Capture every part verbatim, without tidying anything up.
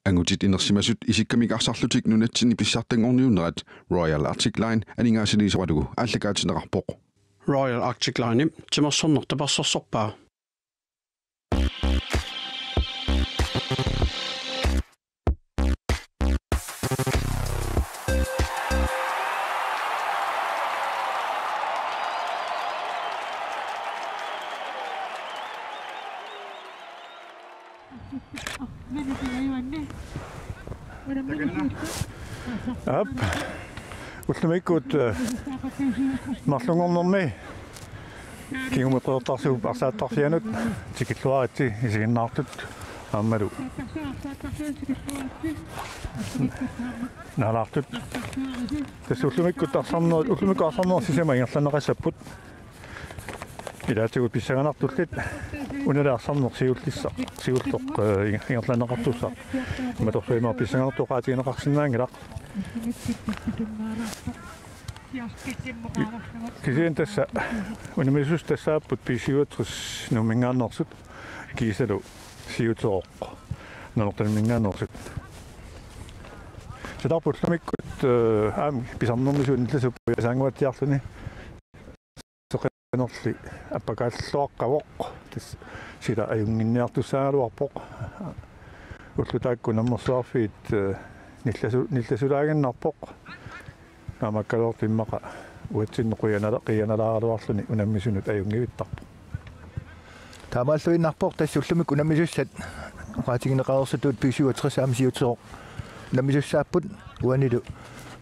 Angutit inersimasut isikkamik arsarlutik nunatsinni pissartanngorniunnerat Royal Arctic Line aningaasaliisoralugu aallakaatinneqarpoq. Royal Arctic Line timersorneq tapersersorpaa. Aap. Ullumikkut, eh, marlunngornermi kingummiuttoortarsiuk arsaattarfianut tikilluaritsi isiginnaartut aammalu naalaartut. Tassa ullumikkut arsarnerit, ullumikkut arsarnerit sisamat ingerlanneqassapput. Ilaatigut pissanganartullit unali arsarneq siullissaq, siulleq, eh, ingerlanneqartussaq. Imatorsuimaa pissanganartut oqaatigineqarsinnaanngilaq. Kisianni tassa unammisussat tassaapput B syvogtres Nuumminngaanneersut kiisalu Siuterooq Nanortalimminngaanneersut. Sitarput ullumikkut, eh, aamma pisarnermisunik nillasuppujasaanguatsiarluni. Soqanerli appakaalluaqqavoq. Tassa sila ajunnginniartussaagaluarpoq. Ullut taakku nammersuarfiit, eh, nillasu-, nillasulaaginnarpoq. Naammakkaluartoq immaqa uatsinnut quianala-, quianalaaraluarluni unammisunut ajunngivittarpoq. Taamaalluinnarpoq tassa ullumikkut unammisussat oqaatigineqareersutut B syvogtres aamma Siuterooq unammisussaapput uanilu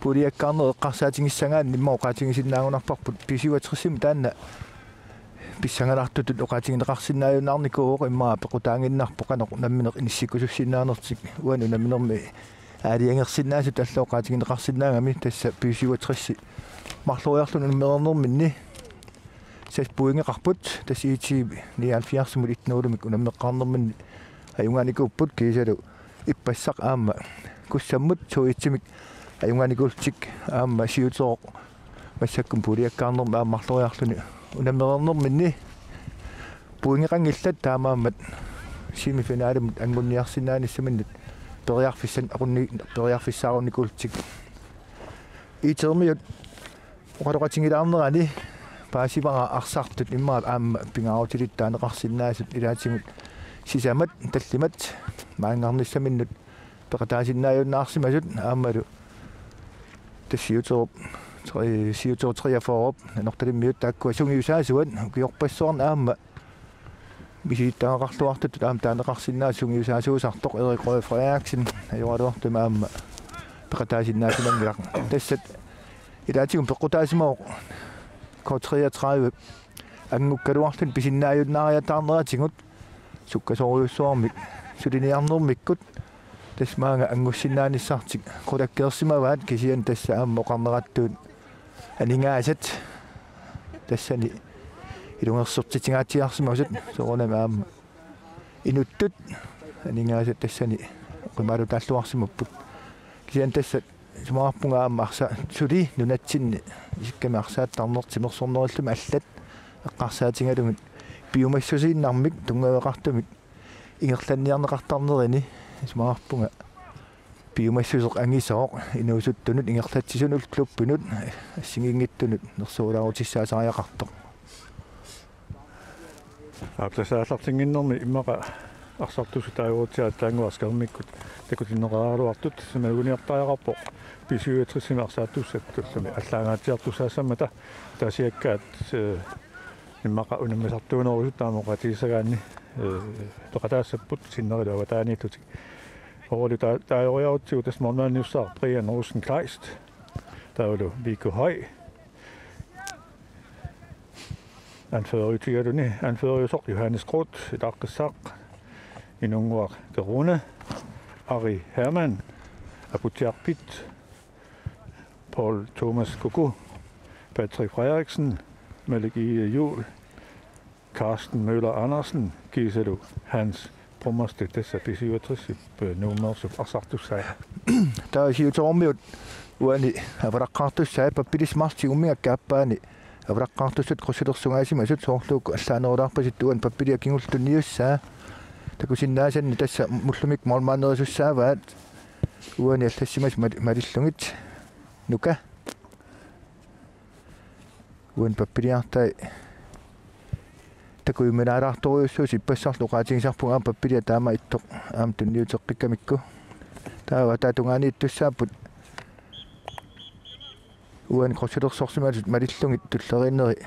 puuliakkaarneq eqqarsaatigissagaanni immaqa oqaatigisinnaagunarparput B syvogtresimut taanna pissanganartutut oqaatigineqarsinnaajunnaarnikuuvoq immaqa pequtaanngiinnarpoq qanoq nammineq inissikkusussinnaanertik uani unamminermi aalajangersinnaasutut allat oqaatigineqarsinnaagami tassa B syvogtres marloriarluni unammereernerminni seks pointeqarput tassa I T B nioghalvfjerdsimut et nul-imik unammeqqaarnerminni ajugaanikuupput kiisalu ippassaq aamma Kussammut to et-imik ajugaanikuullutik aamma Siuterooq massakkut puuliakkaarnermi aamma marloriarluni unammereernerminni pointeqanngillat taamaammat semifinalimut angunniarsinnaanissaminnut periarfissan aqunni periarfissaarunnikuullutik. IT-miut oqaloqatigilaarnerani paasivara arsartut immaqa aamma pingaarutilik taaneqarsinnaasut ilaatigut sisamat tallimat maanngarnissaminnut peqataasinnaajunnaarsimasut aammalu tassa Siuterooq tre-, Siuterooq treogfyrre Nanortalimmiut taakkua sungiusaasuat ukiorpassuarni aamma misilittagaqarluartutut aamma taaneqarsinnaasut sungiusaasuusartoq Erik Røe Frederiksen ajoraluartumik aamma peqataasinnaasimanngilaq. Tassa ilaatigut peqqutaasimavoq K treogtredive anngukkaluarluni pisinnaajunnaariataarneratigut sukkasoorujussuarmik suliniarnermikkut tassa maanga anngussinnaanissartik qulakkeersimavaat kisianni tassa aamma oqarnerattut aningaasat tassani ilungersortitingaatsiarsimasut soorunami aamma inuttut aningaasat tassani oqimaalutaalluarsimapput. Kisianni tassa isumaqarpunga aamma arsa suli nunatsinni isikkamik arsaattarneq timersornerillumi allat eqqarsaatigalugit piumassusiinnarmik tunngaveqartumik ingerlanniarneqartarnerini isumaqarpunga piumassuseq angisooq inuusuttunut ingerlatsisunut klubbinut assigiinngitsunut nersuulaarutissaasariaqartoq. Aap, tassa aallartinnginnermi immaqa arsartussat taaguutsiaat taannguaq skærmikkut takutinneqaraluartut maluginiartariaqarpoq B syvogtresimi arsaattussat ullumi allaangaatsiartussaassammata taasiakkaat, eh, immaqa unammisartuunerusut taama oqaatigissagaanni, eh, peqataassapput sinnerilu avataaniillutik. Oorlu taa-, taagoriarutsigu tassa målmandiussaaq Brian Rosenkleist. Taavalu V K Høy. Anføreriutigaluni, anføreriusoq Johannes Groth, ilaaqqissaaq, Inunnguaq Kerune, Ari Hermann, Aputsiaq Pitt, Paul Thomas Kuku, Patrick Frederiksen, Malik Egede Juul, Carsten Møller Andersen, kiisalu Hans Brummerstedt, tassa B syvogtresip, eh, Nuummeersup arsartussai. Taava Siuteroormiut uani avalaqqaartussai pappilissaq marts uummigakkap aappaani avalaqqaartussat qussulersungaasimasut soorlu uku allaanerulaarpasittuan pappiliaq kingulleq tunniussaa. Takusinnaasanni tassa mullumikkut målmanderisussaavat. Uani allassimasut mal-, malillugit. Nuka. Uani pappiliartai takujuminaalaartorujussuusut ippassarlu oqaatigisarpunga aamma pappilia taama ittoq aamma tunniuteqqikkamikku. Taava ataatungaani ittussaapput. Uani korsilersorsimasut malillugit tulleriinneri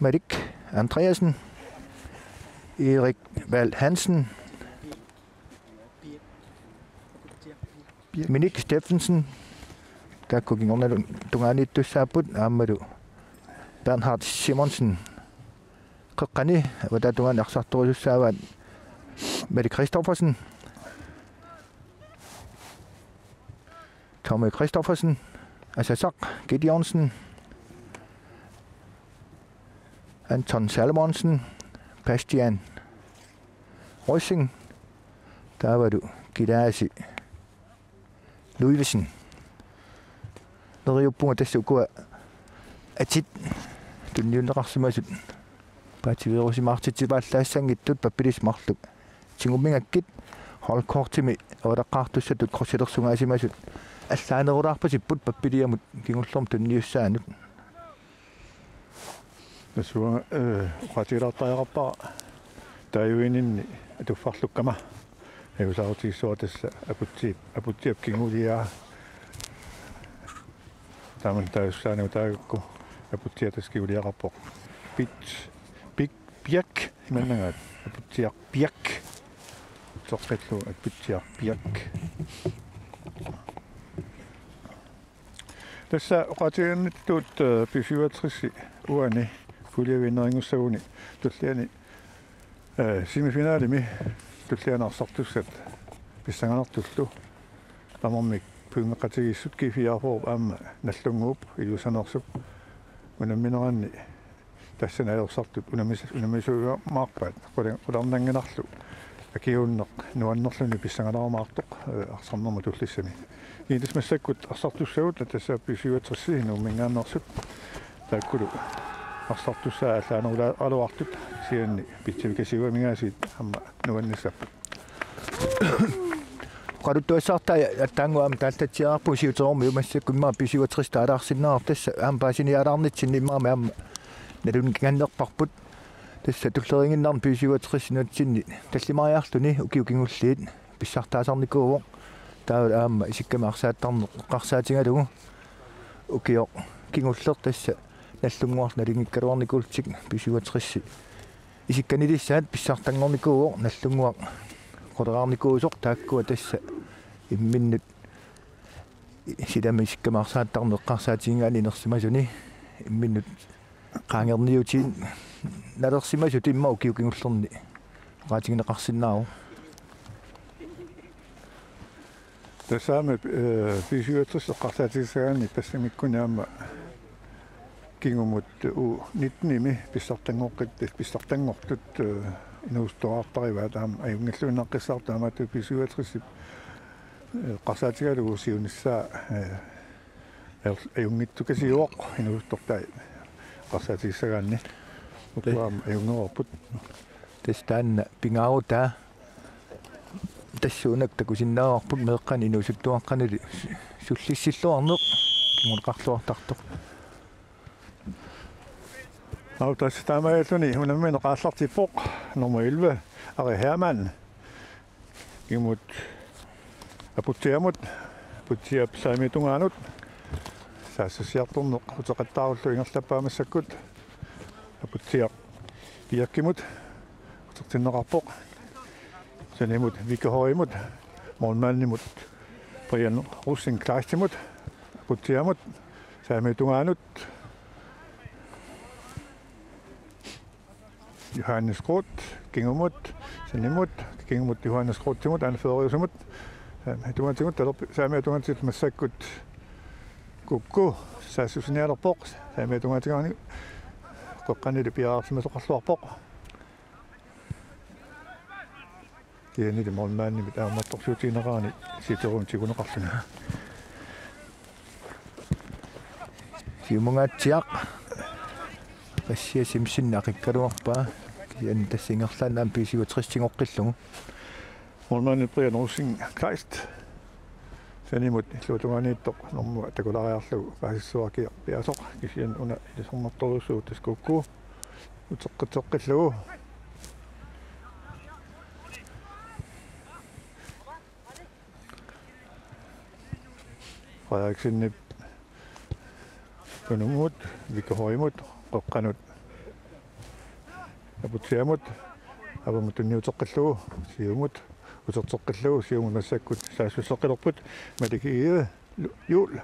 Malik Andreasen, Erik Val Hansen, Minik Steffensen, taakku kingornalu tungaaniittussaapput aammalu Bernhard Simonsen. Qeqqani avataata tungaani arsartorujussuussaavaat Malik Christoffersen, Tommy Christoffersen, Asasaq Gideonsen, Anton Salomonsen, Bastian Røsing, taavalu Kilaasi Ludvigsen. Neriuppunga tassa ukua atit tunniunneqarsimasut paatsiveerusimaartitsipaallaassanngitsut pappilisut marluk tigummigakkit, holdkortimi avalaqqaartussatut korsilersugaasimasut allaanerulaarpasipput pappiliamut kingullermik tunniussaanut. Tassa uanga, eh, oqaatigilaartariaqarpara taajuininni atuffarlukkama. Ajuusaarutigissuara tassa Aputsiap, Aputsiap kinguliaa. Taamani taajussaanut taagukku Aputsiaq tassa kinguliaqarpoq. Pit, pik, piak, imannangaat. Aputsiaq piak. Toqqillu Aputsiaq piak. Tassa oqaatiginngittut, eh, B syvogtres uani puljevinneringussagunik tulliani, eh, semifinalimi tulliani arsartussat pissanganartullu tamarmik piunneqatigiissut G fireogfyrre aamma Nagdlunguup Ilulissaniitsup unammineranni tassani ajorsartut unamis-, unammisuujumaarpaat qula-, qularnannginarlu akiuunneq nuannerluni pissangalaarumaartoq, eh, arsarnermut tullissami. Kiintas massakkut arsartussagut tassa B syvogtres Nuumminngaanneersut taakkulu arsartussaat allaanerulaaraluartut kisianni Pitsivik Kasiuamigaasiit aamma nuannissapput. Oqaluttuassartaa attaannguaq aamma taallatsiarpu siuterormi massakkut immaqa B syvogtres taalaarsinnaavarput tassa aamma paasiniaalaarnitsinni immaqa aamma nalunngikkaluarparput. Tassa tulleriinnarni B syvogtres nunatsinni tallimariarluni ukiut kingulliit pissartaasarnikuuvoq. Taava aamma isikkamik arsaattarneq eqqarsaatigalugu ukioq kingulleq tassa Nagdlunguarlu nalunngikkaluarnikuullutik B syvogtres isikkanilissaat pissartanngornikuuvoq, Nagdlunguaq quleraarnikuusoq taakkua tassa imminnut silami isikkamik arsaattarneq eqqarsaatigigaanni inersimasuni imminnut qaangerniutiinnalersimasut immaqa ukiut kingullerni oqaatigineqarsinnaavoq. Tassa aamma, eh, B syvogtres eqqarsaatigissagaanni tassamikkuni aamma kingumut U nittenimi pissartanngoqqit-, pissartanngortut, eh, inuusuttuaraartarivaat aamma ajunngilluinnaqqissaartut aamma B syvogtres, eh, eqqarsaatigalugu siunissaa, eh, ajor-, ajunngitsukasiuvoq inuusuttortai eqqarsaatigissagaanni. Uku aamma ajunngereerput. Tassa taanna pingaarutaa tassuunakkut takusinnaavarput meeqqani inuusuttuaqqanili su-, sullissilluarneq kinguneqarluartartoq. Aap, tassa taamaalilluni unammineq aallartippoq nummer elleve, Ari Hermann. Kingumut Aputsiamut, Aputsiap saamiata tungaanut. Saassussiartorneq uteqattaarullu ingerlappaa massakkut. Aputsiaq piakkimut utertinneqarpoq. Sanimut Vikahøjimut, målmandimut Brian Rosing Kleistimut, Aputsiamut, saamiata tungaanut. Johannes Groth, kingumut, sanimut, kingumut Johannes Grothimut, anføreriusimut, saamiata tungaatigut, talerpi-, saamiata tungaatigut massakkut Kukku saassussinialerpoq, saamiata tungaatigut, qeqqanilu piareersimasoqarluarpoq. Kisiannili målmandimit aamma torsiutigineqarani siuterormi tiguneqarluni. Siumungaatsiaq Qassia Simpson aqikkaluarpaa. Jan tassa ingerlaannaq B syvogtres tigoqqillugu. Målmandip Brian Rosing Kleist sanimut illuatungaaniittoq normua takulaariarlugu paasissuakiaq piasoq, kisianni una ilisarnartorujussuuvoq, tassa kukkuu uteqqitsoqqillugu. Frederiksenip Tunumut, Vika Højmut, Qoqqanut Aputsiamut, avammut tunniuteqqillugu, siumut uterteqqillugu, siumut massakkut saassusseqqilerput, Malik Egede, Ju-, Juul.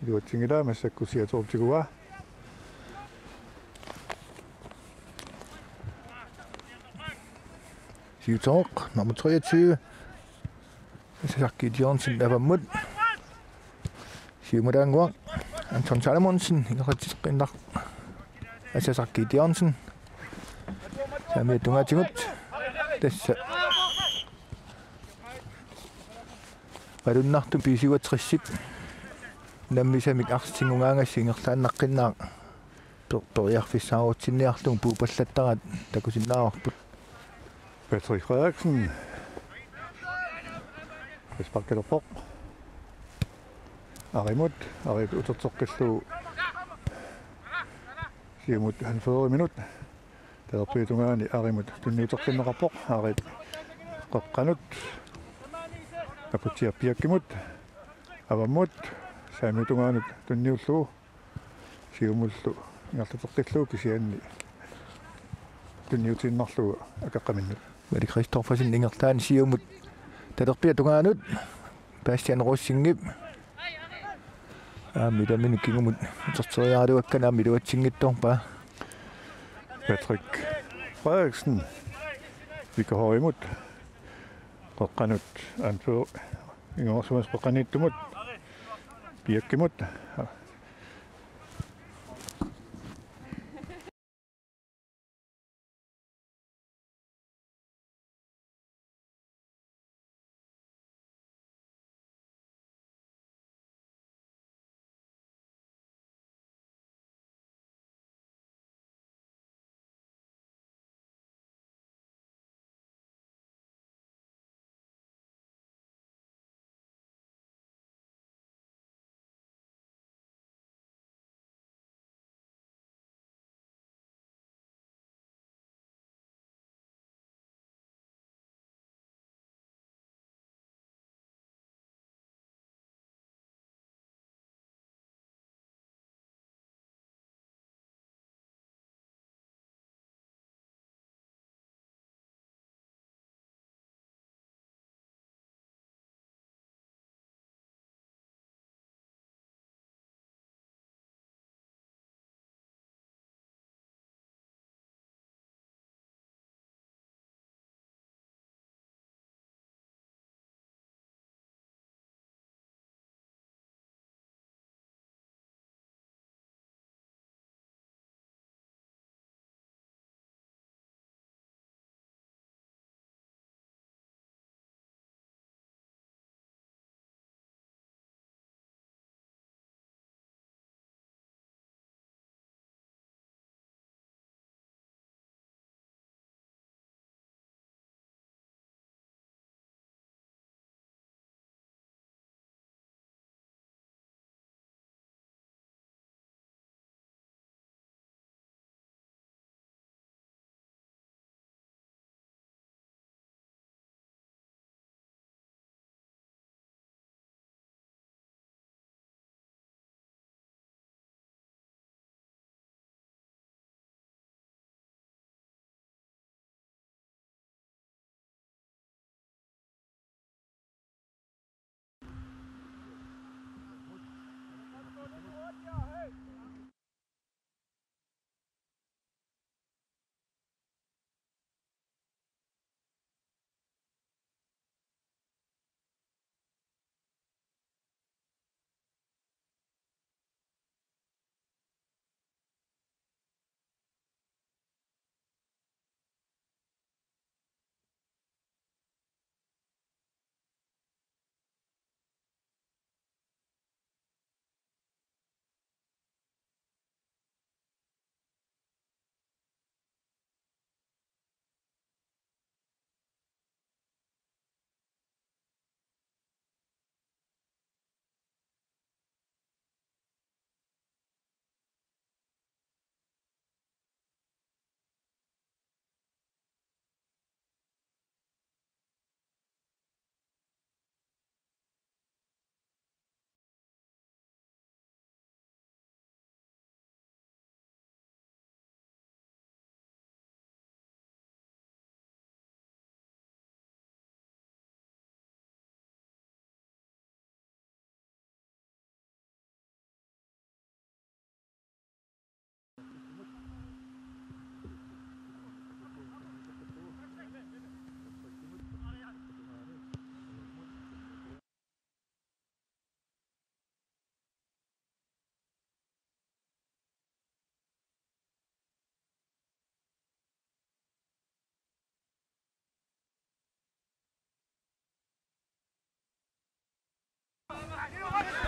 Iluatsinngilaa, massakkut siatortiguaa. Siutoq, nummer treogtyve. Asasaq Gideonsen avammut. Siumut anguaq. Anton Salomonsen, ingerlatseqqinnaq. Asasaq Gideonsen. Saamiata tungaatigut. Tassa. Qalunnartumik B syvogtresip unammisamik arsaq tigungaangassi ingerlaannaqqinnaaq. Per-, periarfissaarutsinniarlugu puupallattarat takusinnaavarput. Patrick Frederiksen. Frisparkilerpoq. Arimut, Ari uterteqqillugu. Siumut halvfjerds minut. Talerpiata tungaani Arimut tunniuteqqinneqarpoq. Ari Qoqqanut. Aputsiaq Piakkimut. Avammut. Saamiata tungaanut tunniullugu. Siumullu ingerlateqqillugu kisianni tunniutiinnarlugu Akeqqaminnut. Malik Christoffersen ingerlaannaq siumut talerpiata tungaanut. Bastian Rosingip aamma ilaminnut kingumut uterteriaraluakkani aamma iluatsinngitsoorpaa. Patrick Frederiksen. Vika Højmut. Qoqqanut. Anfører. Ingersumas Qoqqaniittumut. Piakkimut.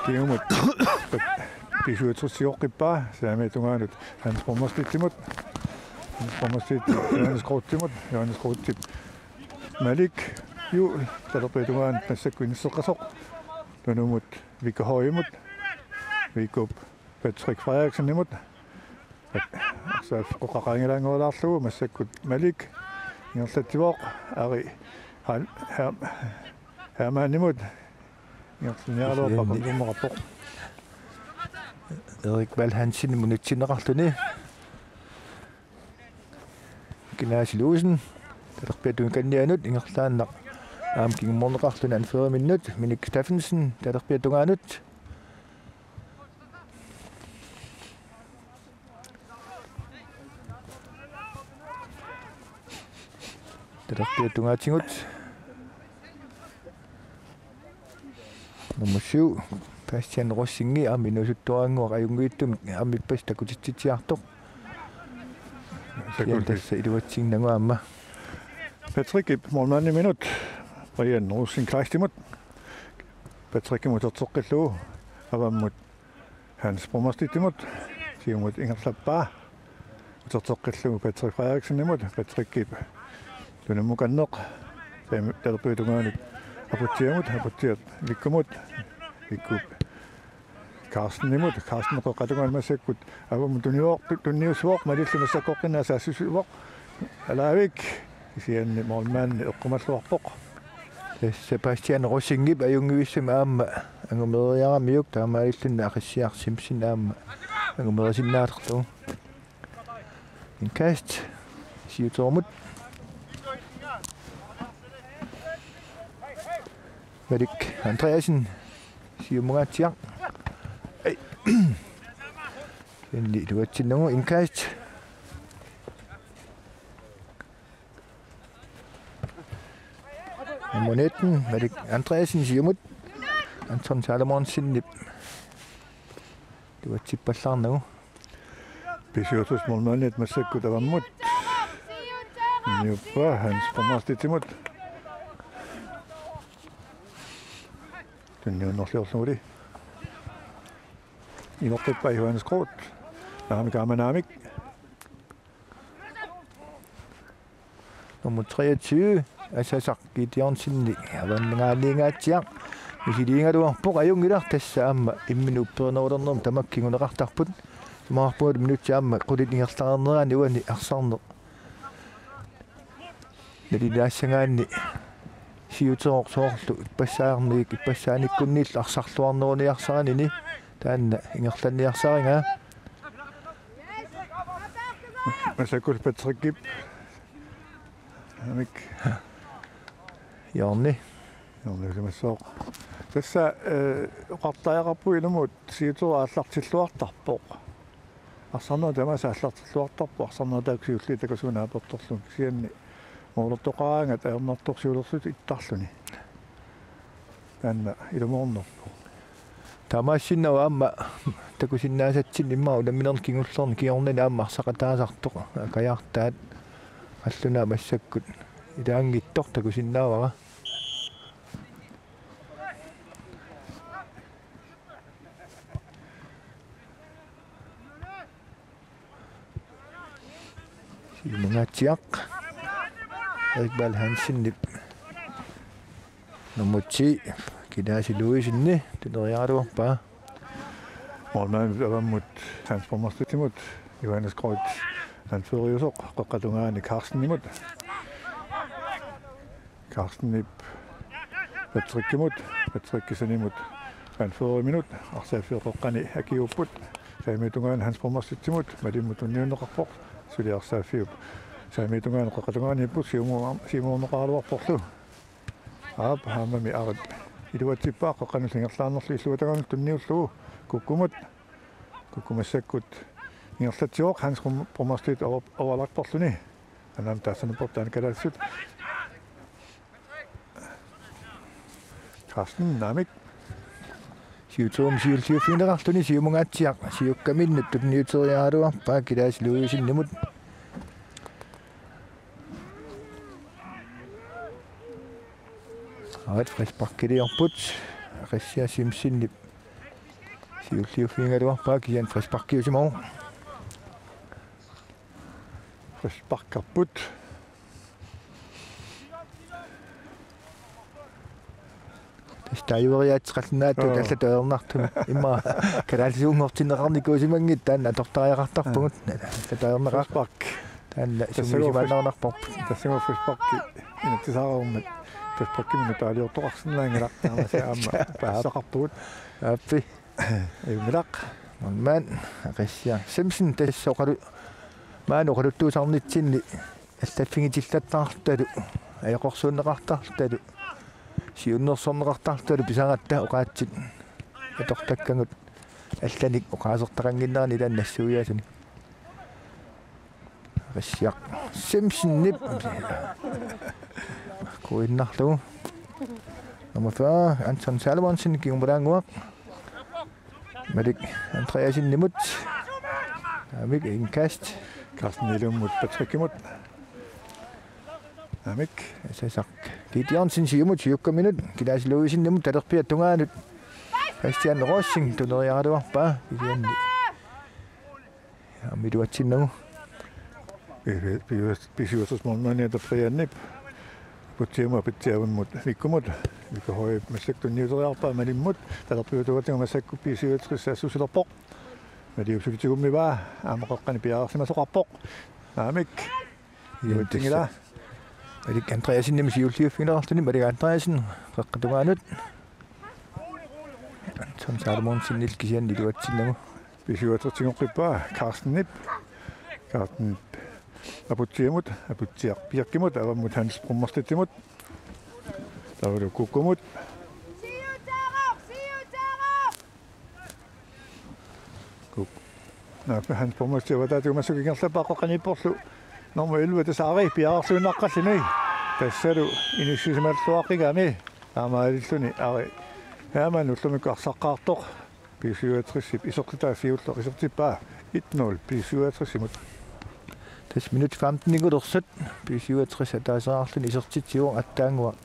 Kingumut B syvogtres-ioqqippaa, saamiata tungaanut Hans Brummerstedtimut. Hans Brummerstedtip Johannes Kreutzimut, Johannes Kreutzip Malik Juhl, talerpiata tungaanut massakkut inisseqqasoq. Tunumut Viggo Højemut, Viggo Patrick Frederiksenimut. Arsaat qeqqanngilaq angulaarlugu massakkut Malik ingerlatsivoq, Ari Hal-, Her-, Hermanimut ingerlanniaraluarpaa, kisianni qunnerneqarpoq. Erik Val Hansen munitsinneqarluni. Kinaasi Luusen, talerpiata tungaaniannut ingerlaannaq aamma kingumorneqarluni anføreriminnut, Minik Steffensen, talerpiata tungaanut. Talerpiata tungaatigut. Nummer syv, Bastian Rosing, aamma inuusuttuaraannguaq, ajunngivittumik aamma ippassaq takutitsitsiartoq. Kisianni tassa iluatsinnagu aamma. Patrickip målmandiminut, Brian Rosing Kleistimut. Patrickimut uterteqqillugu avammut Hans Brummerstedtimut, siumut ingerlappaa. Uterteqqillugu Patrick Frederiksenimut, Patrickip tunummukanneq. Saamiata talerpiata tungaanut Aputsiamut, Aputsiap Viggomut, Viggop Carstenimut, Carsten qeqqata tungaanut massakkut avammut tunniuvoq, tu-, tunniussivoq, malillugu massakkorpiaq saassussivoq. Alaavik, kisianni målmandi eqqumalluarpoq. Tassa Sebastian Rosingip ajunngivissami aamma angumeeriaramiuk, taamaalilluni Aqissiaq Simpson aamma angumeerisinnaalerlugu. Indkast siutoormut. Malik Andreasen, siumungaatsiaq. Ai. Kisianni iluatsinnagu, indkast. Nummer nitten, Malik Andreasen siumut. Anton Salomonsenip iluatsippallaarnagu. B syvogtres målmandit massakkut avammut. Niuppa Hans Brummerstedtimut. Tunniunnerliorluguli. Inorpippa Johannes Groth. Naamik, aamma naamik. Nummer treogtyve, Asasaq Gideonsen, avanngaanniingaatsiaq. Misiliigaluarpoq, ajunngilaq, tassa aamma imminut upperinerulernermut tamakku kinguneqartarput. Imaarpugut minutsit aamma qulit ingerlareernerani uani arsarneq nalilaassagaanni siuteroq soorlu ippassaarnivik, ippassaaniikkunniillu arsarluarneruniarsarinini taanna ingerlanniarsarigaa. Massakkut Patrickip. Amik. Jorni. Jorni simassooq. Tassa, eh, oqartariaqarpugut ilumut siuteroq aallartilluartarpoq. Arsarneq tamaasa aallartilluartarpoq, arsarneq taakku siulliit takusinnaapput aportorlugit, kisianni moortortoqaraangat ajornartorsiulerlutik ittarluni. Taanna ilumoornerpoq. Taamaassinnaavoq aamma takusinnaasatsinni immaqa unamminerni kingullerni kingornani aamma arsaqataasartoq, akajaartaat qallunaat massakkut ilaanngitsoq takusinnaavara. Siumungaatsiaq. Erik Val Hansenip. Nummer ti, Kinaasi Louisenip tuneriaraluarpaa. Målmandip avammut Hans Brummerstedtimut, Johannes Kreutz anføreriusoq, qeqqata tungaani Carstenimut. Carstenip Patrickimut, Patrick Kisanimut anføreriminut, arsaaffiup qeqqani akiupput, saamiata tungaani Hans Brummerstedtimut, malimmut tunniunneqarpoq, suli arsaaffiup saamiata tungaani qeqqata tungaaniipput, siumu-, siumukarneqaraluarporlu. Aap, aammami Arik iluatsippaa, qeqqanullu ingerlaarnerlu illuatungaanut tunniullugu, Kukkumut, Kukku massakkut ingerlatsivoq, Hans Brum-, Brummerstedt over-, overlapperluni. Anaana taassanerpoq taanna kalaallisut. Carsten, naamik. Siuterup siulliuffigineqarluni siumungaatsiaq siukkaminnut tunniuteriaraluarpaa Kinaasi Louisenimut. Aat frisparkiliorput, Aqissiaq Simpsonip Siulliuffigigaluarpaa kisianni frisparkiusimavoq. Frisparkerput. Tassa taagueriaaseqalunnaartut Joo. allatut ajornartumik. Immaqa kalaallisuunngortinneqarnikuusimanngitsoq taanna atortariaqartarpugut. Allatut ajornaqaaq. Frispark. Taanna Tassa sumiisimaannarnarparput. Tassa frisparki. Inatsisaarummat. Frisparkimik taaliortoqarsinnaanngilaq taamaasia aamma. Paasisaqarpugut. Aappi. Ajunngilaq. Målmand, Christian Simpson, tassa oqalu-, maani oqaluttuusarnitsinni allaffigitillattaarlutalu, ajoqersuunneqartarlutalu, siunnersorneqartarlutalu pisaratta oqaatsit atortakkagut allanik oqaasertaqannginnerani taanna nassuiaasunik. Christian Simpsonip. Kuinnarlugu. Nummer fyrre, Anton Salomonsen, kingumulaannguaq. Malik Andreassenimut. Taamik indkast. Carsten Nielumut Patrickimut. Taamik. Sasak Gideonsen siumut siukkaminut. Kilaasi Louisenimut talerpiata tungaanut. Christian Rosing tuneriaraluarpaa. Kisianni. Aamma iluatsinnagu. B-, B-, B-syvogtres målmandip Brianip. Aputsiamut, Aputsiavimmut Vikkumut. Vikahøjip massakkut tunniuteriarpaa Malimmut. Talerpiata tungaatigut massakkut B-syvogtres saassussilerpoq. Maliup suli tigummivaa. Aamma qeqqani piareersimasoqarpoq. Taamik. Iluatsinngilaa. Malik Andreassenimut siulliuffigineqarluni. Malik Andreassen. Qeqqata tungaanut. Anton Salomonsenip kisianni iluatsinnagu. B-syvogtres tigoqqippaa Carstenip. Carstenip Aputsiamut, Aputsiaq Birkimut, avammut Hans Brummerstedtimut. Taavalu Kukkumut. Kuk-, naak Hans Brummerstedtip avataatigut massakkut ingerlappaa qeqqaniipporlu. Nummer elleve tassa Ari piareersiinnaqqalluni. Tassalu inissisimalluaqigami. Taamaalilluni Ari. Hermann ullumikkut arsaqqaartoq. B-syvogtresip isertitaa siulleq isertippaa et nul B-syvogtresimut. Tassa minut femten-ikulersut B-syvogtres ataaseqarluni isertitsivoq attaannguaq.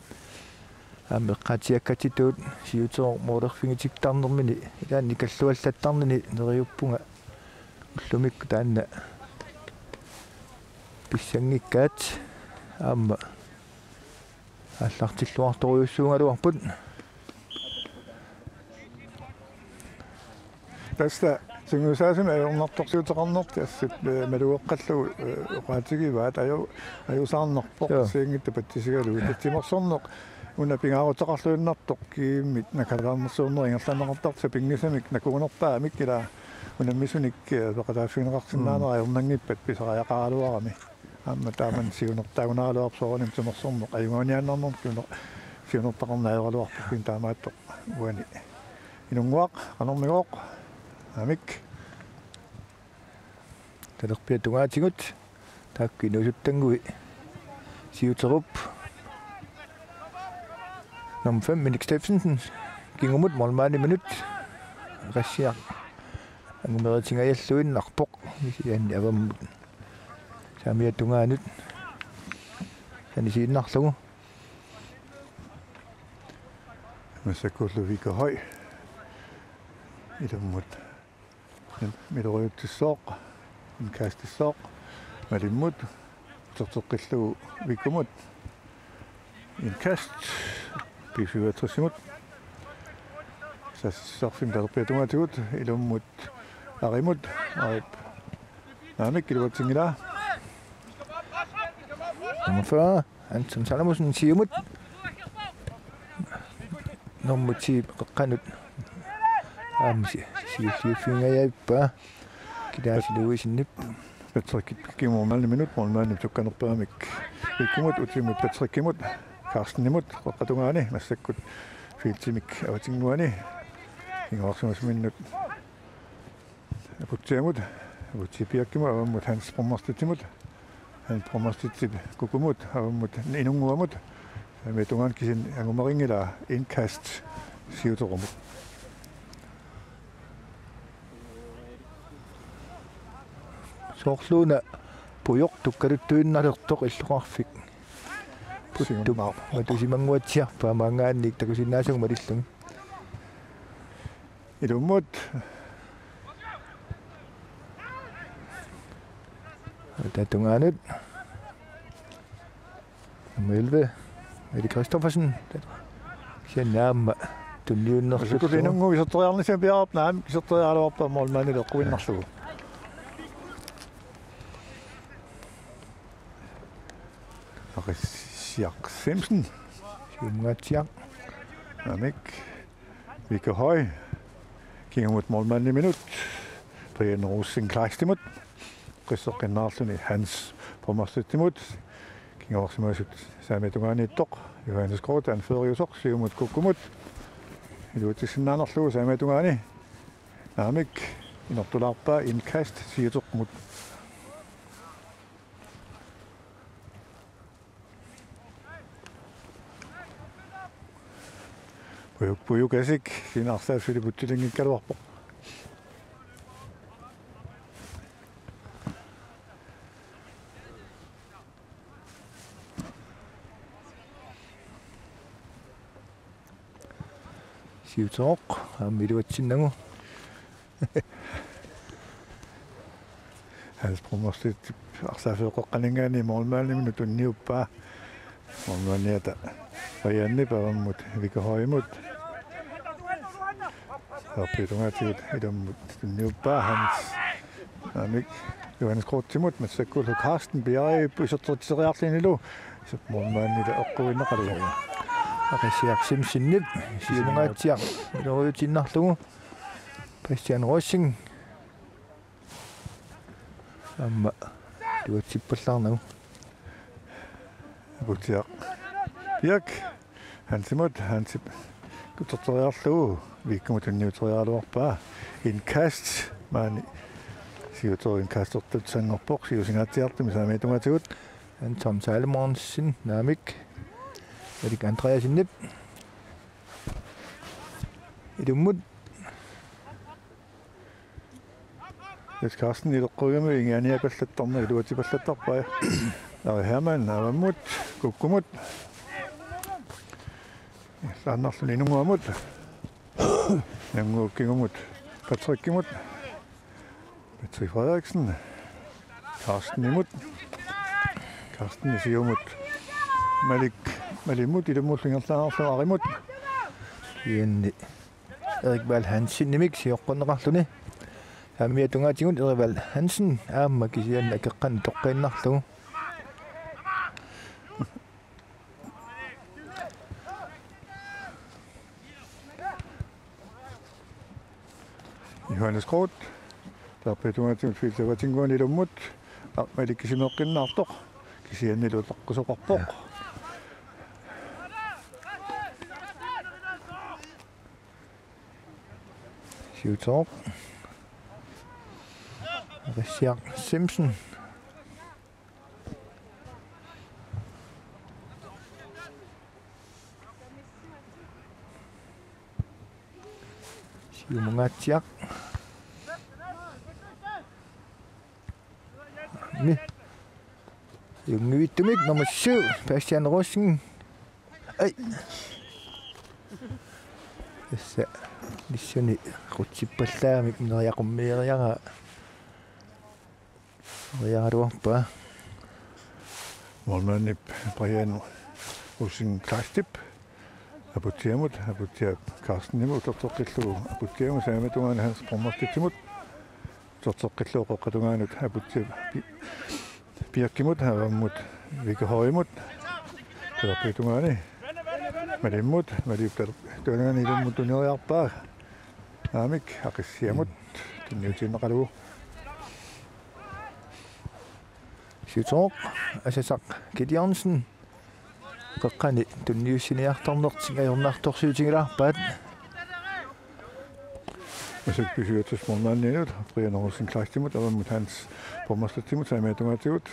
Aamma eqqaatsiakkatsitut siuterup målerfigitiktarnermini ilaanni kalluallattarnini neriuppunga ullumikkut taanna pissanngikkaat aamma aallartilluartorujussuugaluarput. Tassa sungiusaasumik ajornartorsiuteqarnertik assut, eh, malugeqqallugu, eh, oqaatigivaat aju-, ajuusaarnarpoq Joo. assigiinngitsut patsisigalugit. Tassa timersorneq una pingaaruteqarluinnartoq kiimmit nakalaarnersuarnerit ingerlanneqartartut sapinngisamik nakuunerpaamik ila unammisunik, eh, peqataaffigineqarsinnaanera Mm. ajornanngippat pisariaqaraluarami. Aamma taamani siunertaagunaraluarpoq soorunami timersorneq ajugaaniaannarnermut siuner-, siunertaqarneq ajoraluarpoq kisianni taamaattoq uani. Inunnguaq, qanormigooq, aamma. Talerpiata tungaatigut, taakku inuusuttannguit siuterup. Nummer fem, Minik Steffensen, kingumut målmandiminut, Christian. Angumeritingajalluinnarpoq, kisianni avammut. Saamiata tungaanut. Sanisiinnarlugu. Massakkullu Vikahøj. Ilummut. Miloriutsissooq. Indkastissaaq. Malimmut. Uterteqqillugu Vikkumut. Indkast. B-syvogtresimut. Saassussisarfimmi talerpiata tungaatigut. Ilummut. Arimut. Arip. Naamik iluatsinngilaa. Nummer fyrre, Anton Salomonsen siumut. Nummer ti qeqqanut. Aamma si-, siulliuffigingajappoq. Kilaasi Louisenip. Patrick Kimmermannimut, målmandip sukkanerpaamik. Vikkumut, utimut, Patrickimut, Carstenimut, qeqqata tungaani, massakkut feltimik avatinnguani. Kinguarsimasuminnut. Aputsiamut, Aputsi Birkimut, avammut Hans Brummerstedtimut, Hans Brummerstedtip Kukkumut, avammut Inunnguamut, saamiata tungaanut kisianni angumerinngilaa indkast siuterumut. Soorluuna pujoq tukkaluttuinnalersoq illoqarfik. Puttup Siummaa. Matusimannguatsiarpaa maanngaanniit takusinnaasagut malillugit. ilummut. Taava tungaanut. Nummer elleve, Erik Christoffersen. Kisianni aamma tunniunnerlugu. Sukulinungu iserteriarnissamut piaarpaa, naamik, iserteriaraluarpaa målmandip eqquinnarlugu. Aqissiaq Simonsen. Siumungaatsiaq. Naamik. Vika Høy. Kingumut målmandiminut. Brian Rosing Kleistimut. Qisseqqinnaarluni Hans Brummerstedtimut. Kinguarsimasut saamiata tungaaniittoq. Johannes Groth anføreriusoq siumut kukkumut. Iluatsissinnaanerlugu saamiata tungaani. Naamik, inertulaarpaa indkast siuteqmut. Pujuk, Pujuk Asik, kisianni arsaq suli putsilinngikkaluarpoq. Siuteroq, aamma iluatsinnagu. Hans Brummerstedtip arsaaffiup qeqqaninngaanniit målmandiminut tunniuppaa. Målmandiata Brianip avammut Vika Høymut. Saarpiutungaatigut ilummut tunniuppaa Hans. Naamik, Johannes Grothimut, massakkullu Carsten piareerpoq isertitseriarlunilu. Målmandillu eqquinnaqalugu. Aqissiaq Simonsenip siumungaatsiaq iluariutiinnarlugu. Bastian Rosing. Aamma iluatsippallaarnagu. Aputsiaq. Piak. Hansimut, Hansip uterteriarlugu, Viikkamut tunniuteriaraluarpaa. Indkast, maani siuteroq indkastertussanngorpoq, siusingaatsiartumik saamiata tungaatigut. Anton Salomonsen, naamik. Erik Andreassenip. Ilummut. Jens Carsten ileqquugami ingaaniapallattarneq iluatsipallattarpaa. Ari Hermann avammut, kukkumut. Laannarluni Nunguamut. Nunguup kingumut Patrickimut. Patrick Frederiksen. Carstenimut. Carsten siumut. Malik, Malimut, ilummullu ingerlaannarlugu Arimut. Jenni. Erik Val Hansenimik sioqqunneqarluni. Saamiata tungaatigut Erik Val Hansen aamma kisianni akeqqanik toqqiinnarlugu. Johannes Groth. Saarpiutungaatigut Filip Vatinguan ilummut. Aamma ilikkisimeeqqinnaartoq. Kisiannilu utaqqisoqarpoq. Ja. Siuteroq. Aqissiaq Simonsen. Siumungaatsiaq. Ni. Junngivittumik nummer syv, Bastian Rosing. Ai. Tassa. Missani qutsippallaamik neriaqummeeriaraa. Neriaraluarpaa. Målmandip Brian Rosing Kleistip. Aputsiamut, Aputsiap Carstenimut uterteqqillugu. Aputsiamut saamiata tungaani Hans Brummerstedtimut. Uterteqqillugu qeqqata tungaanut Aputsiap Pi-, Piakkimut, avammut Vika Høymut. Talerpiutungaani. Malimmut, Maliup taler-, tungaani ilummut tunniunniarpaa. Naamik, Aqissiamut, tunniutiinnaqalugu. Siuteroq, Asasaq Gideonsen. Qeqqani tunniussiniartarnertik ajornartorsiutigilaarpaat. Massakkut B-syvogtres målmandiminut, Brian Olsen Kleistimut, avammut Hans Brummerstedtimut, saamiata tungaatigut.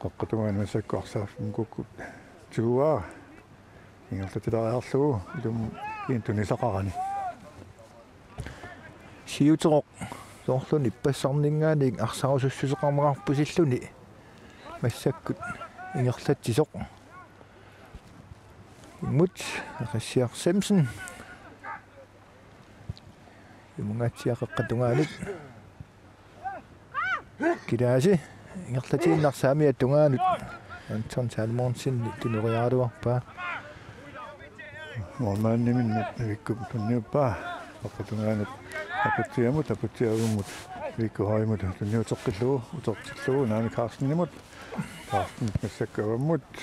Qeqqata tungaani massakkut arsaaffimmut kukkut tiguaa. Ingerlatilaariarlugu, ilummut kiintunisaqarani. Siuteroq, soorlumi ippassarninngaanniit arsaarussussuseqarneqarput silluni. Massakkut ingerlatsisoq. Immut, Aqissiaq Simonsen. Imungatsiaq qeqqata tungaanut. Kilaasi ingerlatiinnarsaamiat tungaanut. Anton Salomonsen tuneriaraluarpaa. Målmandiminnut Vikkup tunniuppaa. Qeqqata tungaanut Aputsiamut, Aputsiavimmut Vikku Højmut tunniuteqqillugu, utertillugu, Naamik Carstenimut. Carsten massakkut avammut.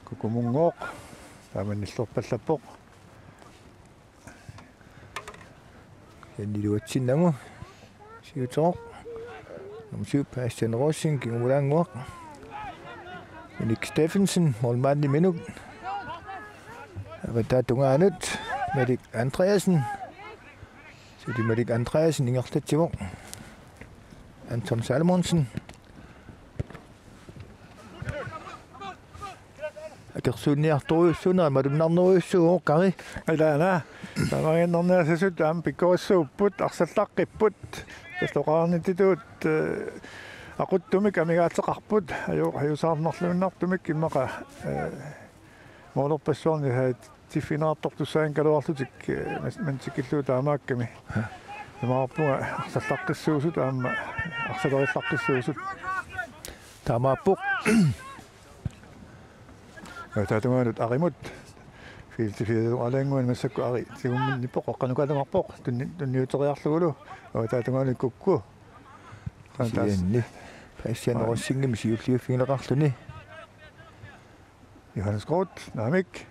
Kukumunngooq. Taama nillerpallappoq. Iluatsinnagu. Siuteroq. Nummer syv, Bastian Rosing, kingumulaannguaq. Minik Steffensen, målmandiminut. Avataa tungaanut, Malik Andreasen. Suli Malik Andreasen ingerlatsivoq. Anton Salomonsen. Akersuunniartorujussuuneq malunnarnerujussuuvoq, Kari. Ilaana. Taamaginnarniassasut aamma pikkorissuupput, arsallaqqippoq. Tassa oqarnittutut, eh, aquttumik amigaateqarput. Aju-, ajuusaarnarluinnartumik immaqa, eh, målerpassuarni saat tiffineqartortussaagaluarlutik, eh, mas-, manna tikillugu taamaakkami. Imaappunga arsallaqqissuusut aamma arsalerillaqqissuusut. Taamaappoq. Avataa tungaanut Arimut. Fielti fialualaannguani massakkut Ari tigumminnippoq, qeqqanukaalumarpoq. Tunni-, tunniuteriarlugulu. Avataa tungaanut Kukku. Qantas. Kisianni Bastian Aa. Rosingimit siulliuffigineqarluni. Johannes Groth, Naamik.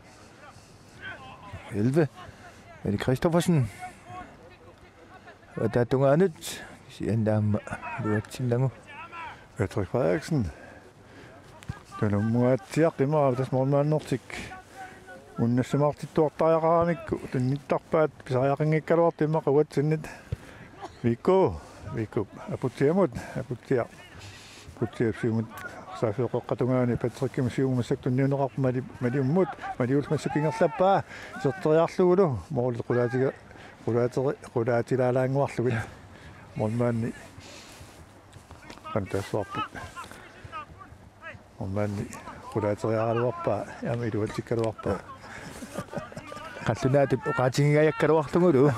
Elleve. Mette Christoffersen. Avataa tungaanut. Kisianni aamma iluatsinnagu. Patrick Frederiksen. Tunummuatsiaq immaqa tassa målmandertik unnassimaartittuartariaqaramikku tunnittarpaat, pisariaqanngikkaluartut immaqa uatsinnit. Vikku, Vikku, Aputsiamut, Aputsiaq. Aputsiap siumut saafioqeqqata tungaani Patrickimut siumut massakkut tunniunneqarpoq Mali-, Maliummut, Maliullu massakkut ingerlappaa, iserteriarlugulu, måli qulaatiga-, qulaateri-, qulaatilaalaannguarlugit. Målmandi. Qantassuarput. Målmandi qulaateriaraluarpaa, aamma iluatsikkaluarpaa. Qallunaatut oqaatigigajakkaluarlugulu.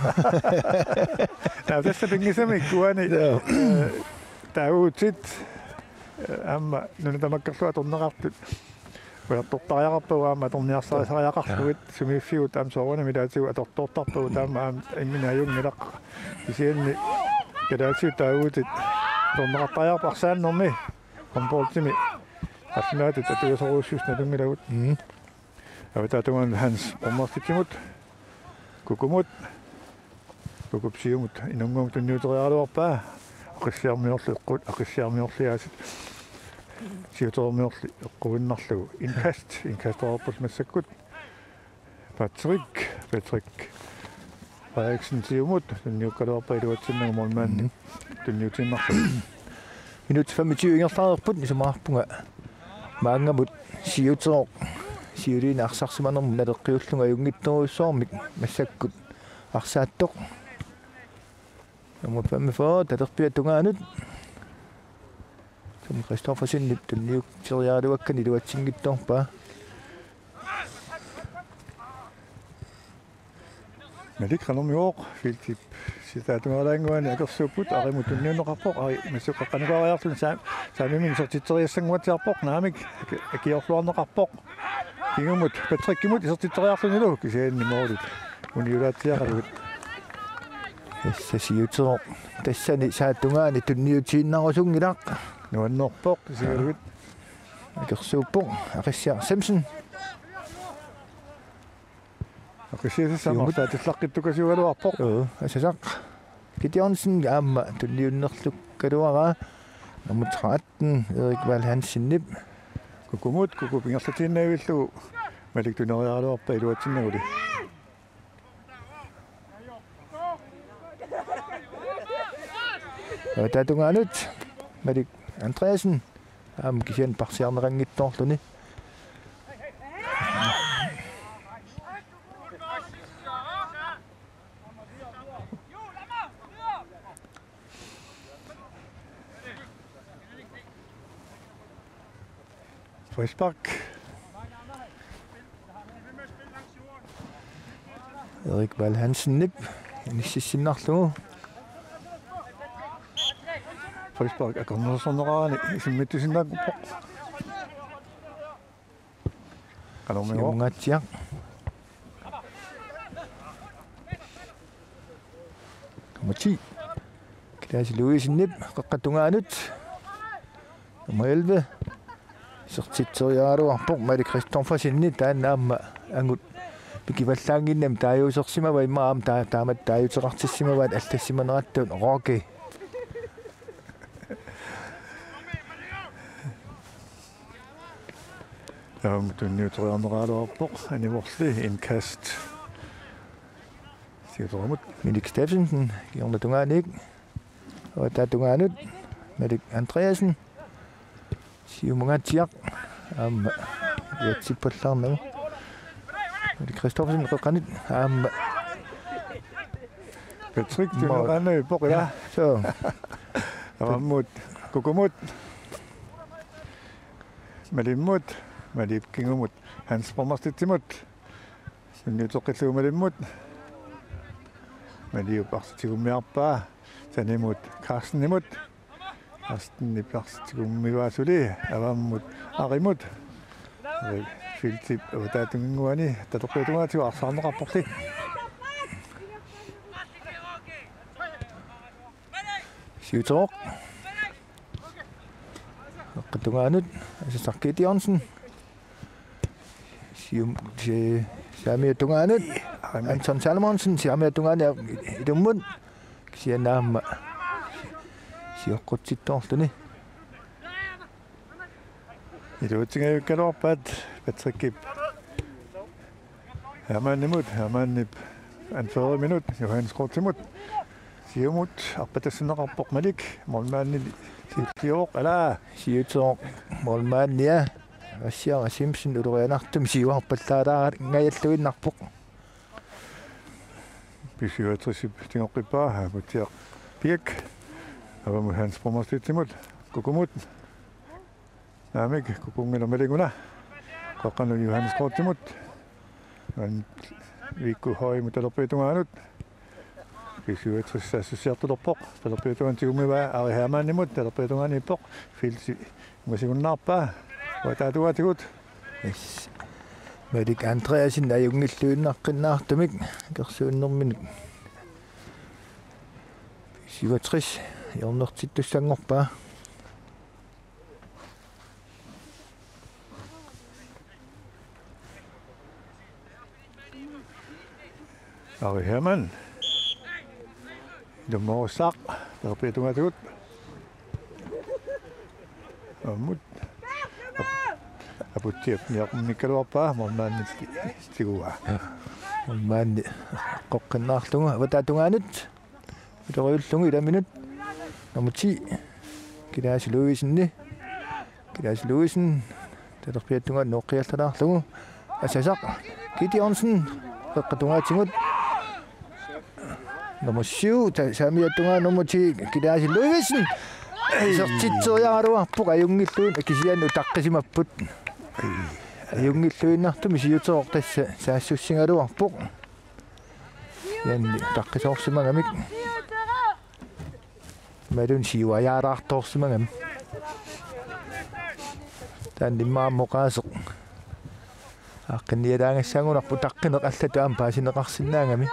Taava tassa pinngisamik uani, Joo. eh, taaguutit, eh, aamma nuna tamakkerlugu atorneqartut. Ujartortariaqarpagut aamma atorniarsarisariaqarlugit, sumiiffigut aamma soorunami ilaatigut atortoortarpagut, taama aamma imminut ajunngilaq. Kisianni kalaallisut taaguutit atorneqartariaqarput arsaannermi. Håndboldimi qallunaatut atugasorujussuusut nalunngilagut. Mm. Avataa tungaanut Hans Brummerstedtimut. Kukumut. Kukup siumut Inunnguamut tunniuteriaraluarpaa. Aqissiarmiorli eqqu-, Aqissiarmiorli aasiit. Siutermiorli eqquinnarlugu. Indkast, indkastereerput massakkut. Patrick, Patrick Frederiksen siumut, tunniukkaluarpaa iluatsinnagu målmandi. Mhm. Tunniutiinnarlugu. Minut femogtyve ingerlareerput, isumaqarpunga maannamut Siuteroq siuliini arsarsimanermut naleqqiullunga ajunngitsorujussuarmik massakkut arsaattoq. Nummer femogfyrre, talerpiata tungaanut. Tom Christoffersenip tunniuteriaraluakkani iluatsinngitsoorpaa. Malik qanormigooq, feltip sisaata tungaalaannguani akersuupput, Arimut tunniunneqarpoq, Ari massakkut qeqqanukariarluni saa-, saamiminut isertitseriassanguatsiarpoq, Naamik aki-, akiorluarneqarpoq. Kingumut, Patrickimut isertitseriarlunilu, kisianni målit uniulaatsiaralugit. Tassa Siuteroq tassani saata tungaani tunniutiinnarusunngilaq. Nuannerpoq, kisianni akersuuppoq, Aqissiaq Simpson. Aqissiaq Simpson. Siumut. Arsaatilluaqqittukasiugaluarpoq. Joo, asasaq. Gideonsen aamma tunniunnerlukkaluaraa. Nummer tretten, Erik Val Hansenip. Kukumut, Kukup ingerlatiinnavillugu. Malik tuneriaraluarpaa iluatsinnaguli. Avataa tungaanut, Malik Andreasen. Aamma kisianni parsiarneqanngitsoorluni. Frispark. Erik Val Hansenip inississinnarlugu. Frispark akornusersorneqarani isimmittusinnaappoq. Qanormiu. Siumungaatsiaq. Nummer ti. Klaas Louisenip qeqqata tungaanut. Nummer elleve. Isertitseriaraluarpoq Malik Christoffersen, taanna aamma angut pikivallaannginnami taaguusersimavaa, immaqa aamma taa-, taamatut taaguuteqartissimavaat allassimanerattuut Rocky. Aamma tunniuteriarneqaraluarpoq Anivorli, indkast. Siutoramut. Minik Steffensen, kingorna tungaaniit. Avataa tungaanut, Malik Andreasen. Siumungaatsiaq, aamma uatsippallaarnagu. Malik Christoffersen qeqqanut, aamma. Patrick, mål. Tunniuteqarnaviippoq, ilaa. Suu. Avammut, Kukumut. Malimmut, Malip kingumut, Hans Borgmestertimut. Tunniuteqqillugu Malimmut. Maliup arsaq tigummiarpaa. Sanimut, Carstenimut. Carstenip arsaq tigummivaa suli. Avammut, Arimut. Feltip avataa tungaani talerpiata tungaatigut arsaarneqarporli. Siutoq. Qeqqata tungaanut, Asasaq Gideonsen. Sium-, si-, saamiata tungaanut, Anton Salomonsen, saamiata tungaani ilummut. Kisianni aamma sioqqutsittoorluni. Iluatsingajugaluarpaat Patrickip Hermanimut, Hermanip anførerminut, Johannes Kortimut. Siumut arpatassinneqarpoq Malik, målmandi siutsiooq, alaa. Siutsiooq målmandia, Rassiara Simpson ulorianartumik siuarpallaalaangajalluinnarpoq. B syvogtresip tigoqqippaa, Aputsiaq Piak. Avammut Hans Borgmestertimut, Kukumut. Naamik, Kukunngilaq Malikuna. Qeqqanut Johannes Kortimut. Van Viggo Højimut talerpiata tungaanut. B syvogtres saassussiartulerpoq. Talerpiata tungaanut tigummivaa Ari Hermanimut, talerpiata tungaaniippoq. Feltip ungasingunnaarpaa. Avataa tungaatigut. Yes. Malik Andreasen ajunngilluinnaqqinnaartumik akersuunnerminut. B syvogtres hjørnertittussanngorpaa. Ari Hermann. Ilumoorussaq, talerpiata tungaatigut. Ammut. Aputsiaq niaqqummikkaluarpaa, målmandi tiguaa. Målmandi qoqqinnaarlugu, avataa tungaanut. Uloriullugu ilaminut. Nummer ti. Kilaasi Louisen. Kilaasi Louisen. Talerpiata tungaanut nooqqiallalaarlugu. Asasaq Gideonsen. Qeqqata tungaatigut. Nummer syv. Ta-, saamiata tungaanut nummer ti. Kilaasi Louisen. Isertitseriaraluarpoq ajunngilluinnaq kisianni utaqqisimapput. Ajunngilluinnartumik siuteroq tassa saassussigaluarpoq. Kisianni utaqqisoorsimagamik. Imaluunniit siuajaalaartoorsimagamik. Taanna immaqa aamma oqaaseq. Aaqqinnialaagassaanngunarpoq utaqqineq allatut aamma paasineqarsinnaagami.